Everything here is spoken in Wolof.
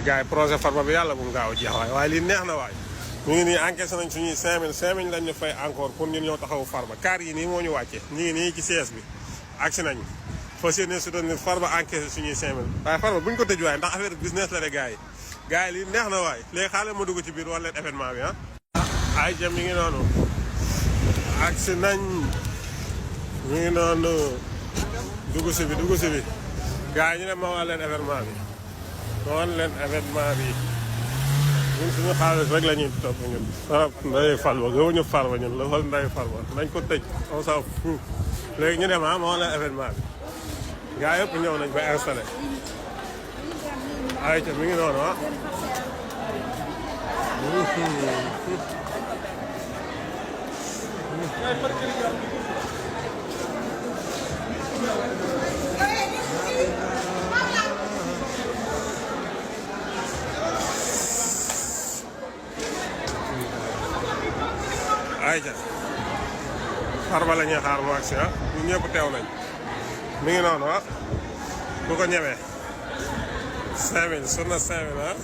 gars yi projet Farba bi yàlla bu mu gaaw a jeex waaye lii neex na waay ñu ngi nii encaissé nañ suñuy 5000 lañ ñu fay encore pour ñun ñoo taxawu Farba car yi nii moo ñu wàcce ñu ngi nii ci siège bi agsi nañ fas yéene soutenir Farba encaissé suñuy 5000 waaye Farba buñ ko tëj waaye ndax affaire business la de gars yi lii neex na waay léegi xaaral ma dugg ci biir wala leen événement bi ay jëm mi ngi noonu agsi nañ mi ngi noonu dugg si bi gars yi ñu ne ma wax leen événement bi ñun suñu xaalis rek la ñuy topp ñun sarab nday Farba gëwuñu Farba ñun la fal nday Farba nañ ko tëj on s'en fout léegi ñu dem ma wax leen événement bi gars yëpp ñëw nañ ba installé ay ca mi ngi noonu ayca Farba la ñuy xaar mu agsi ñun ñëpp teew nañ mi ngi noonu ku ko ñemee 5000 sur na 5000